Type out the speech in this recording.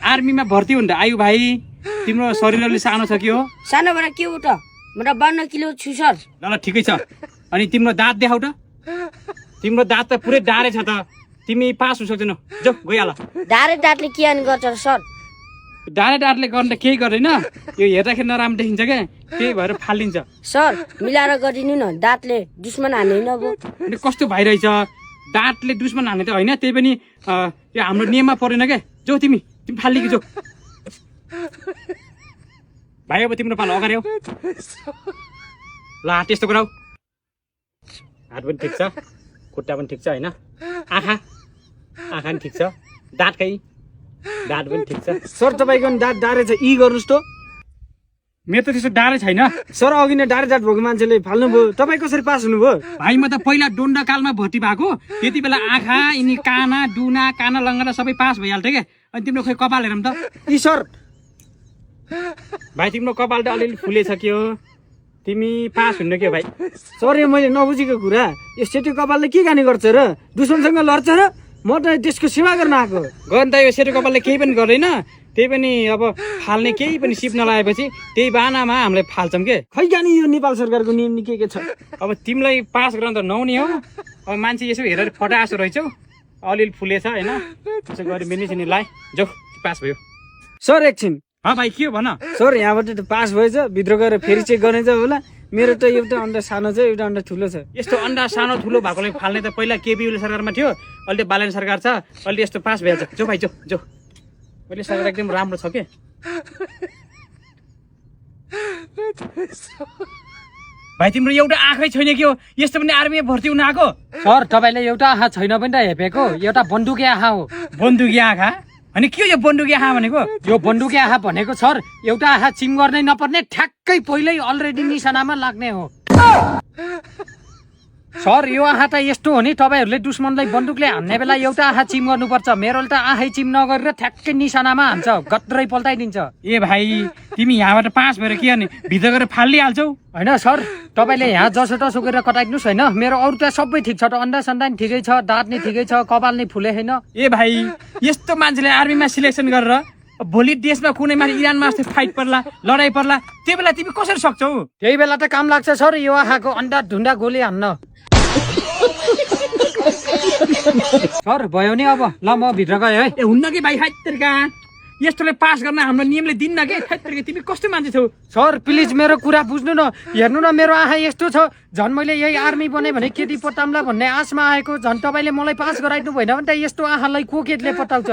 आर्मीमा भर्ती हुँदा आयु भाइ तिम्रो शरीर अलि सानो छ कि हो? सानोबाट के हो त? म त 52 किलो छु सर। ल ठिकै छ। अनि तिम्रो दाँत देखाउ त। तिम्रो दाँत त पुरै डारे छ त। तिमी पास हुन सक्दैनौ। जाऊ गइहाल। डारे दाँतले के हानि गर्छ सर? डारे दाँतले गर्न त केही गर्दैन। यो हेर्दाखेरि नराम्रो देखिन्छ क्या, त्यही भएर फालिन्छ। सर मिलाएर गरिदिनु न, दाँतले दुश्मन हान्ने न अब। अनि कस्तो भइरहेछ? दाँतले दुश्मन हान्ने त होइन, त्यही पनि यो हाम्रो नियममा परेन क्या। जाऊ तिमी फालिकी जाऊ। भाइ अब तिम्रो पालो अगाडि आऊ। ल हात यस्तो गराऊ। हात पनि ठिक छ, खुट्टा पनि ठिक छ होइन? आँखा पनि ठिक छ, दाँत पनि ठिक छ। सर तपाईँको दाँत डारे छ, यी गर्नुहोस् त। मेरो त त्यस्तो डाँडै छैन। सर अघि नै डाँडे दाँत भएको मान्छेले फाल्नुभयो, तपाईँ कसरी पास हुनुभयो? भाइ म त पहिला डोन्डाकालमा भर्ती भएको, त्यति बेला आँखा यिनी काना डुना काना लङ्गडा सबै पास भइहाल्थ्यो क्या। अनि तिम्रो खोइ कपाल हेरौँ त। यी सर भाइ तिम्रो कपाल त अलिअलि फुलेछ के हो? तिमी पास हुन्न के हो भाइ? सर यो मैले नबुझेको कुरा, यो सेतो कपालले के गानी गर्छ र? दुश्मनसँग लड्छ र? म त त्यसको सेवा गर्न आएको। गन त यो सेतो कपालले केही पनि गर्दैन, त्यही पनि अब फाल्ने केही पनि सिप नलागेपछि त्यही बानामा हामीले फाल्छौँ के। खै गानी यो नेपाल सरकारको नियम के छ? अब तिमीलाई पास गर्न त नहुने हो। अब मान्छे यसो हेरेर फटासो रहेछौ, अलिअलि फुलेछ होइन? त्यसो गरी मेनिसिनी लाए जाऊ पास भयो। सर एकछिन। भाइ के हो भन? सर यहाँबाट त पास भएछ, भित्र गएर फेरि चेक गर्ने छ होला। मेरो त एउटा अन्डा सानो छ, एउटा अन्डा ठुलो छ। यस्तो अन्डा सानो ठुलो भएकोले फाल्ने त पहिला केपी ओली सरकारमा थियो, अहिले बालन सरकार छ, अहिले यस्तो पास भइहाल्छ। जो भाइ जो अहिले सरकार एकदम राम्रो छ के। भाइ तिम्रो एउटा आँखै छैन के हो? यस्तो पनि आर्मीमा भर्ती हुन आएको? सर तपाईँले एउटा आँखा छैन पनि त हेपेको, एउटा बन्दुकी आँखा हो। बन्दुकी आँखा? अनि के हो यो बन्दुकी आँखा भनेको? यो बन्दुकी आँखा भनेको सर एउटा आँखा चिम गर्नै नपर्ने, ठ्याक्कै पहिल्यै अलरेडी निशानामा लाग्ने हो। सर यो आँखा त यस्तो हो नि, तपाईँहरूले दुश्मनलाई बन्दुकले हान्ने बेला एउटा आँखा चिम गर्नुपर्छ, मेरो त आँखै चिम नगरेर ठ्याक्कै निशानामा हान्छ, गत्रै पल्टाइदिन्छ। ए भाइ तिमी यहाँबाट पास भएर के गर्ने? भित्र गएर फालिहाल्छौ? होइन सर तपाईँले यहाँ जसो तसो गरेर कटाइदिनुहोस् होइन, मेरो अरू त सबै ठिक छ त, अन्डा सन्डा नि ठिकै छ, दाँत नि ठिकै छ, कपाल नि फुले होइन। ए भाइ यस्तो मान्छेले आर्मीमा सिलेक्सन गरेर भोलि देशमा कुनै मान्छे इरानमा जस्तै फाइट पर्ला, लडाइँ पर्ला, त्यो बेला तिमी कसरी सक्छौ? त्यही बेला त काम लाग्छ सर यो आँखाको अन्डा ढुन्डा गोली हान्न। सर भयो नि अब, ल म भित्र गएँ है। ए हुन्न कि भाइ, हैत्तेरिका यस्तोले पास गर्न हाम्रो नियमले दिन्न के। हैत्तेरिका तिमी कस्तो मान्छे छौ? सर प्लिज मेरो कुरा बुझ्नु न, हेर्नु न मेरो आँखा यस्तो छ, झन् मैले यही आर्मी बने भने केटी पटाम्ला भन्ने आशमा आएको, झन् तपाईँले मलाई पास गराइदिनु भएन भने त यस्तो आँखालाई को केटीले पटाउँछ?